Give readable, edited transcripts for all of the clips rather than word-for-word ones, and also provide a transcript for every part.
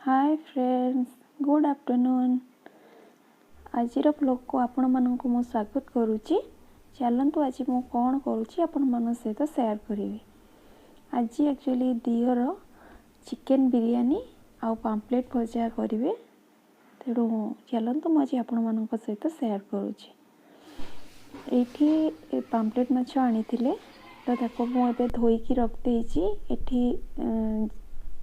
ହାଏ friends, good afternoon. ଆଜିର ବ୍ଲଗ୍କୁ ଆପଣମାନଙ୍କୁ ମୁଁ ସ୍ୱାଗତ କରୁଛି। ଚାଲନ୍ତୁ, ଆଜି ମୁଁ କ'ଣ କରୁଛି ଆପଣମାନଙ୍କ ସହିତ ସେୟାର କରିବି। ଆଜି ଆକ୍ଚୁଆଲି ଦିଅର ଚିକେନ୍ ବିରିୟାନୀ ଆଉ ପାମ୍ପଲେଟ୍ ଭଜା କରିବେ, ତେଣୁ ଚାଲନ୍ତୁ ମୁଁ ଆଜି ଆପଣମାନଙ୍କ ସହିତ ସେୟାର କରୁଛି। ଏଇଠି ପାମ୍ପଲେଟ୍ ମାଛ ଆଣିଥିଲେ, ତ ତାକୁ ମୁଁ ଏବେ ଧୋଇକି ରଖିଦେଇଛି। ଏଠି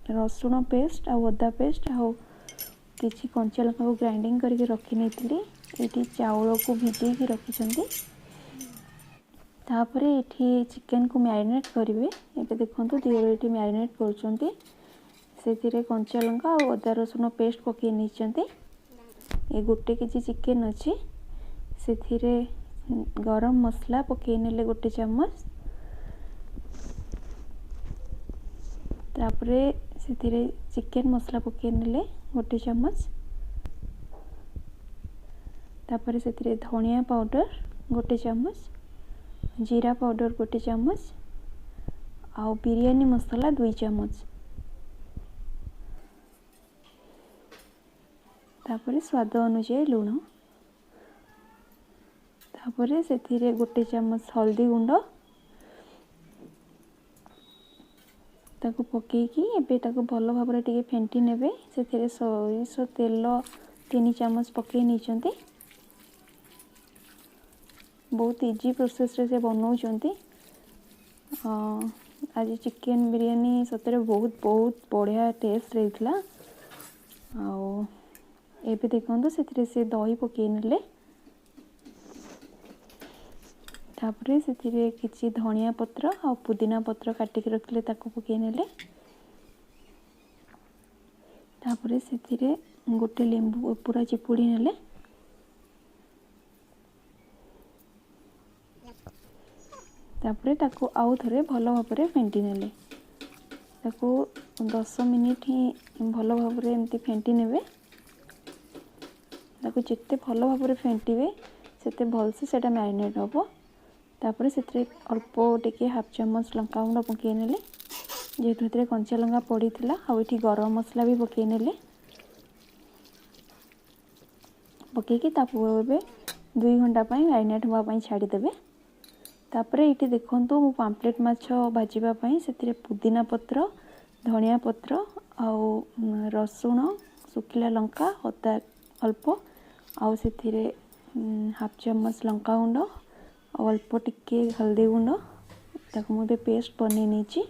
ରସୁଣ ପେଷ୍ଟ ଆଉ ଅଦା ପେଷ୍ଟ ଆଉ କିଛି କଞ୍ଚା ଲଙ୍କାକୁ ଗ୍ରାଇଣ୍ଡିଙ୍ଗ କରିକି ରଖି ନେଇଥିଲି। ଏଇଠି ଚାଉଳକୁ ଭିଜେଇକି ରଖିଛନ୍ତି। ତାପରେ ଏଠି ଚିକେନକୁ ମ୍ୟାରିନେଟ୍ କରିବେ। ଏବେ ଦେଖନ୍ତୁ, ଦିଅର ଏଠି ମ୍ୟାରିନେଟ୍ କରୁଛନ୍ତି। ସେଥିରେ କଞ୍ଚା ଲଙ୍କା ଆଉ ଅଦା ରସୁଣ ପେଷ୍ଟ ପକାଇ ନେଇଛନ୍ତି। ଏ 1 କେଜି ଚିକେନ୍ ଅଛି। ସେଥିରେ ଗରମ ମସଲା ପକାଇ ନେଲେ 1 ଚାମଚ। ତାପରେ ସେଥିରେ ଚିକେନ୍ ମସଲା ପକାଇ ନେଲେ 1 ଚାମଚ। ତାପରେ ସେଥିରେ ଧନିଆ ପାଉଡ଼ର 1 ଚାମଚ, ଜିରା ପାଉଡ଼ର 1 ଚାମଚ ଆଉ ବିରିୟାନୀ ମସଲା 2 ଚାମଚ। ତାପରେ ସ୍ୱାଦ ଅନୁଯାୟୀ ଲୁଣ। ତାପରେ ସେଥିରେ 1 ଚାମଚ ହଳଦୀ ଗୁଣ୍ଡ। ତାକୁ ପକାଇକି ଏବେ ତାକୁ ଭଲ ଭାବରେ ଟିକେ ଫେଣ୍ଟି ନେବେ। ସେଥିରେ ସୋରିଷ ତେଲ 3 ଚାମଚ ପକାଇ ନେଇଛନ୍ତି। ବହୁତ ଇଜି ପ୍ରୋସେସ୍ରେ ସେ ବନାଉଛନ୍ତି। ଆଜି ଚିକେନ୍ ବିରିୟାନୀ ସତରେ ବହୁତ ବହୁତ ବଢ଼ିଆ ଟେଷ୍ଟ ହେଇଥିଲା। ଆଉ ଏବେ ଦେଖନ୍ତୁ, ସେଥିରେ ସେ ଦହି ପକାଇ ନେଲେ। ତାପରେ ସେଥିରେ କିଛି ଧନିଆ ପତ୍ର ଆଉ ପୁଦିନା ପତ୍ର କାଟିକି ରଖିଲେ, ତାକୁ ପକାଇ ନେଲେ। ତାପରେ ସେଥିରେ ଗୋଟେ ଲେମ୍ବୁ ପୁରା ଚିପୁଡ଼ି ନେଲେ। ତାପରେ ତାକୁ ଆଉ ଥରେ ଭଲ ଭାବରେ ଫେଣ୍ଟି ନେଲେ। ତାକୁ 10 ମିନିଟ୍ ହିଁ ଭଲ ଭାବରେ ଏମିତି ଫେଣ୍ଟି ନେବେ। ତାକୁ ଯେତେ ଭଲ ଭାବରେ ଫେଣ୍ଟିବେ, ସେତେ ଭଲସେ ସେଇଟା ମ୍ୟାରିନେଟ୍ ହେବ। ତାପରେ ସେଥିରେ ଅଳ୍ପ ଟିକେ ହାଫ୍ ଚାମଚ ଲଙ୍କାଗୁଣ୍ଡ ପକାଇ ନେଲେ, ଯେହେତୁ ଏଥିରେ କଞ୍ଚା ଲଙ୍କା ପଡ଼ିଥିଲା। ଆଉ ଏଠି ଗରମ ମସଲା ବି ପକାଇ ନେଲେ। ପକାଇକି ତାକୁ ଏବେ 2 ଘଣ୍ଟା ପାଇଁ ମ୍ୟାରିନେଟ୍ ହେବା ପାଇଁ ଛାଡ଼ିଦେବେ। ତାପରେ ଏଇଠି ଦେଖନ୍ତୁ, ମୁଁ ପାମ୍ପଲେଟ୍ ମାଛ ଭାଜିବା ପାଇଁ ସେଥିରେ ପୁଦିନା ପତ୍ର, ଧନିଆ ପତ୍ର ଆଉ ରସୁଣ, ଶୁଖିଲା ଲଙ୍କା, ଅଦା ଅଳ୍ପ, ଆଉ ସେଥିରେ ହାଫ୍ ଚାମଚ ଲଙ୍କାଗୁଣ୍ଡ ଆଉ ଅଳ୍ପ ଟିକେ ହଳଦୀ ଗୁଣ୍ଡ, ତାକୁ ମୁଁ ଏବେ ପେଷ୍ଟ ବନେଇ ନେଇଛି।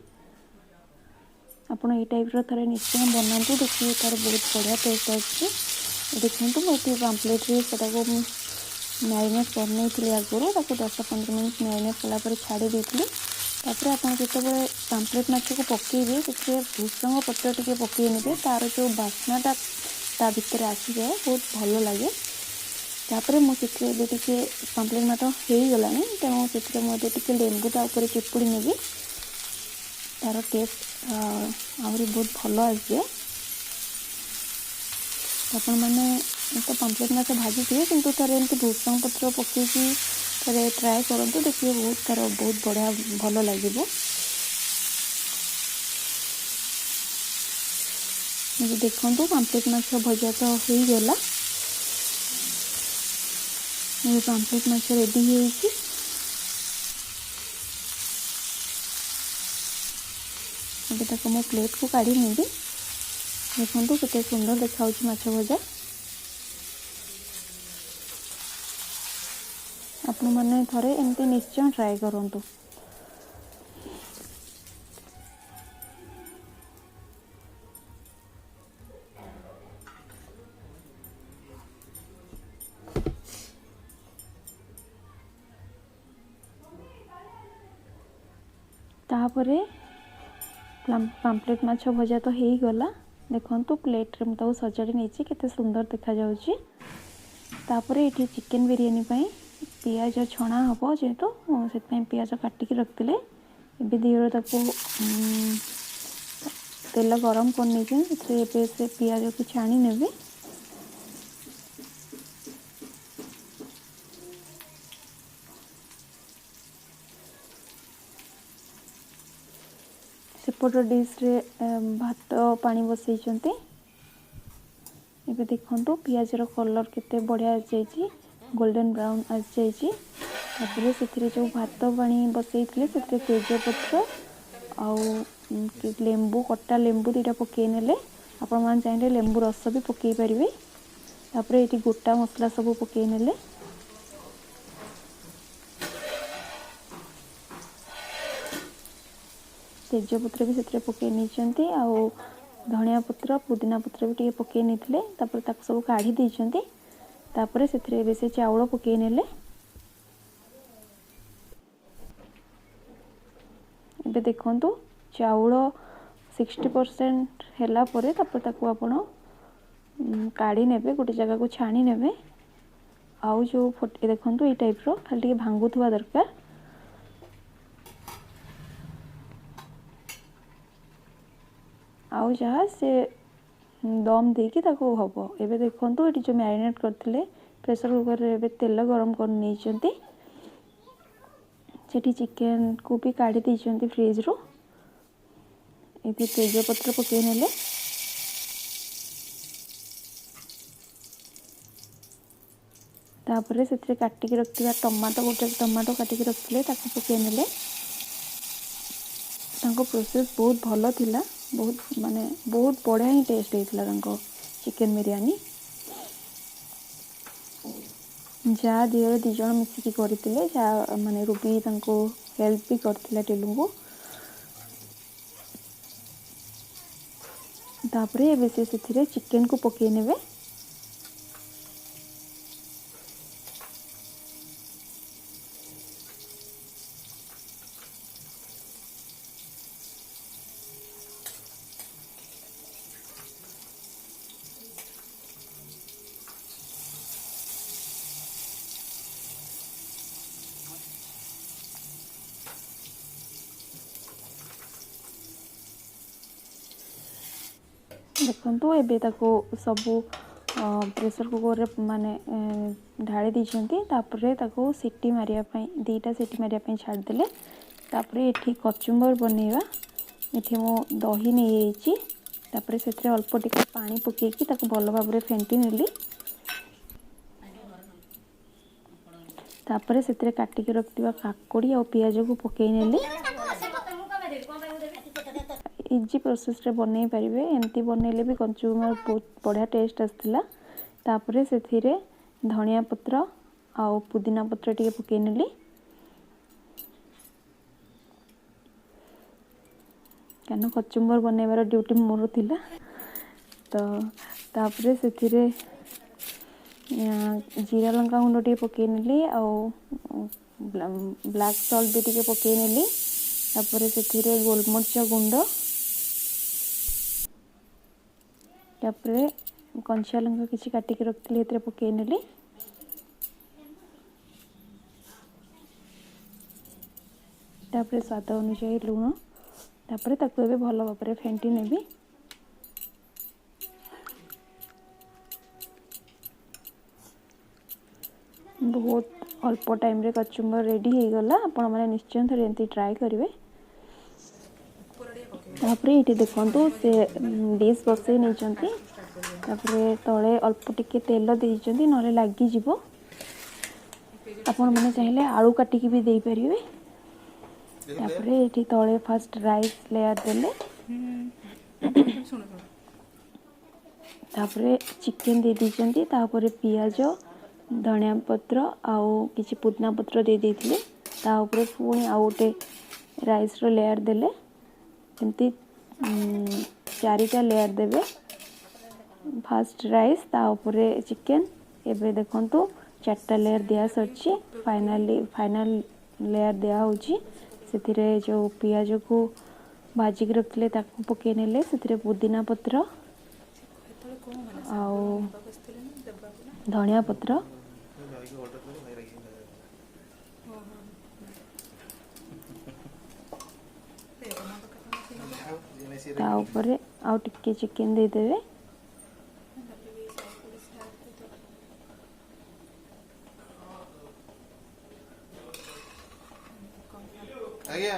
ଆପଣ ଏଇ ଟାଇପ୍ର ଥରେ ନିଶ୍ଚୟ ବନାନ୍ତୁ, ଦେଖିବେ ତା'ର ବହୁତ ବଢ଼ିଆ ଟେଷ୍ଟ ଆସୁଛି। ଦେଖନ୍ତୁ, ମୁଁ ଏଠି ପାମ୍ପଲେଟ୍ରେ ସେଟାକୁ ମୁଁ ମ୍ୟାରିନେଟ୍ କରିନେଇଥିଲି ଆଗରୁ। ତାକୁ 10-15 ମିନିଟ୍ ମ୍ୟାରିନେଟ୍ କଲା ପରେ ଛାଡ଼ି ଦେଇଥିଲି। ତାପରେ ଆପଣ ଯେତେବେଳେ ପାମ୍ପଲେଟ୍ ମାଛକୁ ପକାଇବେ, ସେଥିରେ ଭୃସଙ୍ଗ ପତ୍ର ଟିକେ ପକାଇ ନେବେ। ତା'ର ଯେଉଁ ବାସ୍ନାଟା ତା ଭିତରେ ଆସିଯାଏ, ବହୁତ ଭଲ ଲାଗେ। ତାପରେ ମୁଁ ସେଥିରେ ଏବେ ଟିକେ ପାମ୍ପଲେଟ୍ ମାଛ ହେଇଗଲାଣି, ତେଣୁ ସେଥିରେ ମୁଁ ଏବେ ଟିକେ ଲେମ୍ବୁ ତା ଉପରେ ଚିପୁଡ଼ି ନେବି। ତା'ର ଟେଷ୍ଟ ଆହୁରି ବହୁତ ଭଲ ଆସିଯାଏ। ଆପଣମାନେ ତ ପାମ୍ପଲେଟ୍ ମାଛ ଭାଜିଥିବେ, କିନ୍ତୁ ଥରେ ଏମିତି ଭୃସଙ୍ଗ ପତ୍ର ପକାଇକି ଥରେ ଟ୍ରାଏ କରନ୍ତୁ, ଦେଖିବେ ବହୁତ ତା'ର ବହୁତ ବଢ଼ିଆ ଭଲ ଲାଗିବ। ଏବେ ଦେଖନ୍ତୁ, ପାମ୍ପଲେଟ୍ ମାଛ ଭଜା ତ ହେଇଗଲା। ଏବେ ପାମ୍ପଲେଟ୍ ମାଛ ରେଡ଼ି ହେଇଯାଇଛି। ଏବେ ତାକୁ ମୁଁ ପ୍ଲେଟ୍କୁ କାଢ଼ି ନେବି। ଦେଖନ୍ତୁ, କେତେ ସୁନ୍ଦର ଦେଖାଯାଉଛି ମାଛ ଭଜା। ଆପଣମାନେ ଥରେ ଏମିତି ନିଶ୍ଚୟ ଟ୍ରାଏ କରନ୍ତୁ। ତାପରେ ପାମ୍ପଲେଟ୍ ମାଛ ଭଜା ତ ହେଇଗଲା। ଦେଖନ୍ତୁ, ପ୍ଲେଟ୍ରେ ମୁଁ ତାକୁ ସଜାଡ଼ି ନେଇଛି, କେତେ ସୁନ୍ଦର ଦେଖାଯାଉଛି। ତାପରେ ଏଠି ଚିକେନ୍ ବିରିୟାନୀ ପାଇଁ ପିଆଜ ଛଣା ହେବ, ଯେହେତୁ ସେଥିପାଇଁ ପିଆଜ କାଟିକି ରଖିଥିଲେ। ଏବେ ଦିଅର ତାକୁ ତେଲ ଗରମ କରିନେଇଛନ୍ତି, ସେଥିରେ ଏବେ ସେ ପିଆଜକୁ ଛାଣି ନେବେ। ସେପଟ ଡିସ୍ରେ ଭାତ ପାଣି ବସେଇଛନ୍ତି। ଏବେ ଦେଖନ୍ତୁ ପିଆଜର କଲର୍ କେତେ ବଢ଼ିଆ ଆସିଯାଇଛି, ଗୋଲ୍ଡେନ୍ ବ୍ରାଉନ୍ ଆସିଯାଇଛି। ତାପରେ ସେଥିରେ ଯେଉଁ ଭାତ ପାଣି ବସେଇଥିଲେ ସେଥିରେ ତେଜପତ୍ର ଆଉ ଲେମ୍ବୁ, କଟା ଲେମ୍ବୁ 2ଟା ପକାଇ ନେଲେ। ଆପଣମାନେ ଚାହିଁଲେ ଲେମ୍ବୁ ରସ ବି ପକାଇ ପାରିବେ। ତାପରେ ଏଇଠି ଗୋଟା ମସଲା ସବୁ ପକାଇ ନେଲେ। ତେଜପତ୍ର ବି ସେଥିରେ ପକାଇ ନେଇଛନ୍ତି, ଆଉ ଧଣିଆ ପତ୍ର, ପୁଦିନା ପତ୍ର ବି ଟିକେ ପକାଇ ନେଇଥିଲେ। ତାପରେ ତାକୁ ସବୁ କାଢ଼ି ଦେଇଛନ୍ତି। ତାପରେ ସେଥିରେ ଏବେ ସେ ଚାଉଳ ପକାଇ ନେଲେ। ଏବେ ଦେଖନ୍ତୁ ଚାଉଳ 60% ହେଲା ପରେ ତାପରେ ତାକୁ ଆପଣ କାଢ଼ି ନେବେ, ଗୋଟେ ଜାଗାକୁ ଛାଣି ନେବେ। ଆଉ ଯେଉଁ ଦେଖନ୍ତୁ ଏଇ ଟାଇପ୍ର ଖାଲି ଟିକେ ଭାଙ୍ଗୁଥିବା ଦରକାର। ଆଉ ଯାହା ସେ ଦମ୍ ଦେଇକି ତାକୁ ହେବ। ଏବେ ଦେଖନ୍ତୁ ଏଠି ଯେଉଁ ମ୍ୟାରିନେଟ୍ କରିଥିଲେ ପ୍ରେସର୍ କୁକର୍ରେ ଏବେ ତେଲ ଗରମ କରି ନେଇଛନ୍ତି। ସେଠି ଚିକେନ୍କୁ ବି କାଢ଼ି ଦେଇଛନ୍ତି ଫ୍ରିଜ୍ରୁ। ଏଠି ତେଜପତ୍ର ପକାଇ ନେଲେ। ତାପରେ ସେଥିରେ କାଟିକି ରଖିଥିବା ଟମାଟୋ, ଗୋଟେ ଟମାଟୋ କାଟିକି ରଖିଥିଲେ ତାକୁ ପକାଇ ନେଲେ। ତାଙ୍କ ପ୍ରୋସେସ୍ ବହୁତ ଭଲ ଥିଲା, ବହୁତ ମାନେ ବହୁତ ବଢ଼ିଆ ହିଁ ଟେଷ୍ଟ ହେଇଥିଲା ତାଙ୍କ ଚିକେନ୍ ବିରିୟାନୀ। ଯାହା ଦିଅର 2 ଜଣ ମିଶିକି କରିଥିଲେ, ଯାହା ମାନେ ରୁବି ତାଙ୍କୁ ହେଲ୍ପ ବି କରିଥିଲା ଟିଲୁଙ୍କୁ। ତାପରେ ଏବେ ସେ ସେଥିରେ ଚିକେନ୍କୁ ପକାଇ ନେବେ। ଦେଖନ୍ତୁ ଏବେ ତାକୁ ସବୁ ପ୍ରେସର୍ କୁକର୍ରେ ମାନେ ଢାଳି ଦେଇଛନ୍ତି। ତାପରେ ତାକୁ ସିଟି ମାରିବା ପାଇଁ, 2ଟା ସିଟି ମାରିବା ପାଇଁ ଛାଡ଼ିଦେଲେ। ତାପରେ ଏଠି କଚୁମ୍ବର ବନେଇବା। ଏଠି ମୁଁ ଦହି ନେଇଯାଇଛି। ତାପରେ ସେଥିରେ ଅଳ୍ପ ଟିକେ ପାଣି ପକାଇକି ତାକୁ ଭଲ ଭାବରେ ଫେଣ୍ଟି ନେଲି। ତାପରେ ସେଥିରେ କାଟିକି ରଖିଥିବା କାକୁଡ଼ି ଆଉ ପିଆଜକୁ ପକାଇ ନେଲି। ଇଜି ପ୍ରୋସେସ୍ରେ ବନେଇ ପାରିବେ। ଏମିତି ବନେଇଲେ ବି କଚୁମ୍ବର ବହୁତ ବଢ଼ିଆ ଟେଷ୍ଟ ଆସିଥିଲା। ତାପରେ ସେଥିରେ ଧଣିଆ ପତ୍ର ଆଉ ପୁଦିନା ପତ୍ର ଟିକେ ପକାଇ ନେଲି। କାରଣ କଚୁମ୍ବର ବନେଇବାର ଡ୍ୟୁଟି ମୋର ଥିଲା। ତ ତାପରେ ସେଥିରେ ଜିରା ଲଙ୍କା ଗୁଣ୍ଡ ଟିକେ ପକାଇ ନେଲି, ଆଉ ବ୍ଲାକ୍ ସଲ୍ଟ ବି ଟିକେ ପକାଇ ନେଲି। ତାପରେ ସେଥିରେ ଗୋଲମରିଚ ଗୁଣ୍ଡ, ତାପରେ କଞ୍ଚା ଲଙ୍କା କିଛି କାଟିକି ରଖିଥିଲି ସେଥିରେ ପକାଇ ନେଲି। ତାପରେ ସ୍ୱାଦ ଅନୁଯାୟୀ ଲୁଣ। ତାପରେ ତାକୁ ଏବେ ଭଲ ଭାବରେ ଫେଣ୍ଟି ନେବି। ବହୁତ ଅଳ୍ପ ଟାଇମ୍ରେ କଚୁମ୍ବର ରେଡ଼ି ହେଇଗଲା। ଆପଣମାନେ ନିଶ୍ଚୟ ଥରେ ଏମିତି ଟ୍ରାଏ କରିବେ। ତାପରେ ଏଇଠି ଦେଖନ୍ତୁ ସେ ଡିସ୍ ବସେଇ ନେଇଛନ୍ତି। ତାପରେ ତଳେ ଅଳ୍ପ ଟିକେ ତେଲ ଦେଇଛନ୍ତି, ନହେଲେ ଲାଗିଯିବ। ଆପଣମାନେ ଚାହିଁଲେ ଆଳୁ କାଟିକି ବି ଦେଇପାରିବେ। ତାପରେ ଏଇଠି ତଳେ ଫାଷ୍ଟ ରାଇସ୍ ଲେୟାର୍ ଦେଲେ, ତାପରେ ଚିକେନ୍ ଦେଇ ଦେଇଛନ୍ତି। ତାପରେ ପିଆଜ, ଧଣିଆ ପତ୍ର ଆଉ କିଛି ପୁଦିନା ପତ୍ର ଦେଇ ଦେଇଥିଲେ। ତା ଉପରେ ପୁଣି ଆଉ ଗୋଟେ ରାଇସ୍ର ଲେୟାର୍ ଦେଲେ। ଏମିତି 4ଟା ଲେୟାର୍ ଦେବେ। ଫାଷ୍ଟ ରାଇସ୍, ତା ଉପରେ ଚିକେନ୍। ଏବେ ଦେଖନ୍ତୁ 4ଟା ଲେୟାର୍ ଦିଆ ସରିଛି। ଫାଇନାଲ୍ ଲେୟାର୍ ଦିଆହେଉଛି। ସେଥିରେ ଯେଉଁ ପିଆଜକୁ ଭାଜିକି ରଖିଥିଲେ ତାକୁ ପକାଇ ନେଲେ। ସେଥିରେ ପୁଦିନା ପତ୍ର ଆଉ ଧଣିଆ ପତ୍ର। ତା ଉପରେ ଆଉ ଟିକେ ଚିକେନ୍ ଦେଇଦେବେ। ଆଜ୍ଞା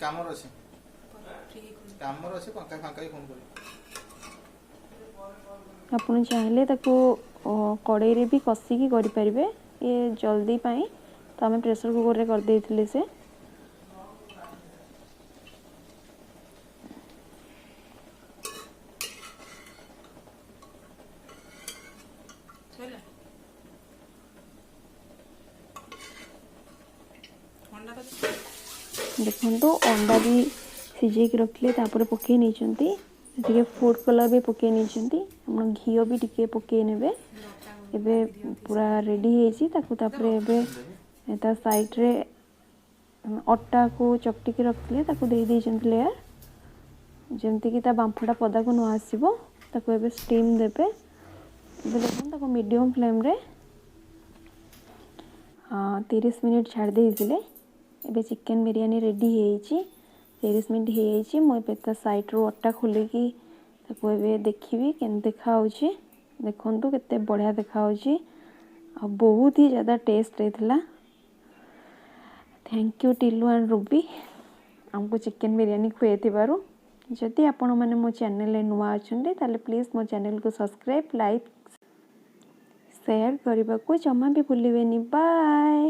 କାମରେ ଅଛି, କାମରେ ଅଛି, ଫାଙ୍କା ଫାଙ୍କା ହେଇ ଫୋନ୍ କରିବି। ଆପଣ ଚାହିଁଲେ ତାକୁ କଡ଼େଇରେ ବି କଷିକି କରିପାରିବେ। ଇଏ ଜଲ୍ଦି ପାଇଁ ତ ଆମେ ପ୍ରେସର୍ କୁକର୍ରେ କରିଦେଇଥିଲେ ସେ। ଦେଖନ୍ତୁ, ଅଣ୍ଡା ବି ସିଝେଇକି ରଖିଲେ, ତାପରେ ପକାଇ ନେଇଛନ୍ତି। ଟିକେ ଫୁଡ଼୍ କଲର୍ ବି ପକାଇ ନେଇଛନ୍ତି। ଆପଣ ଘିଅ ବି ଟିକେ ପକାଇ ନେବେ। ଏବେ ପୁରା ରେଡ଼ି ହେଇଛି ତାକୁ। ତାପରେ ଏବେ ତା ସାଇଡ଼୍ରେ ଅଟାକୁ ଚକଟିକି ରଖିଥିଲେ, ତାକୁ ଦେଇ ଦେଇଛନ୍ତି ଲେୟାର୍, ଯେମିତିକି ତା ବାମ୍ଫଟା ପଦାକୁ ନ ଆସିବ। ତାକୁ ଏବେ ଷ୍ଟିମ୍ ଦେବେ। ଏବେ ଦେଖନ୍ତୁ, ତାକୁ ମିଡ଼ିୟମ୍ ଫ୍ଲେମ୍ରେ 30 ମିନିଟ୍ ଛାଡ଼ି ଦେଇଥିଲେ। ଏବେ ଚିକେନ୍ ବିରିୟାନୀ ରେଡ଼ି ହେଇଯାଇଛି। 30 ମିନିଟ୍ ହେଇଯାଇଛି। ମୁଁ ଏବେ ତା ସାଇଡ଼୍ରୁ ଅଟା ଖୋଲିକି ତାକୁ ଏବେ ଦେଖିବି କେମିତି ଦେଖାହେଉଛି। ଦେଖନ୍ତୁ, କେତେ ବଢ଼ିଆ ଦେଖାହେଉଛି ଆଉ ବହୁତ ହି ଜ୍ୟାଦା ଟେଷ୍ଟ ହେଇଥିଲା। Thank you Tilu and Ruby, ଆମକୁ ଚିକେନ୍ ବିରିୟାନୀ ଖୁଆଇଥିବାରୁ। ଯଦି ଆପଣମାନେ ମୋ ଚ୍ୟାନେଲରେ ନୂଆ ଅଛନ୍ତି, ତାହେଲେ ପ୍ଲିଜ୍ ମୋ ଚ୍ୟାନେଲକୁ ସବସ୍କ୍ରାଇବ୍, ଲାଇକ୍, ସେୟାର କରିବାକୁ ଜମା ବି ଭୁଲିବେନି। ବାଏ।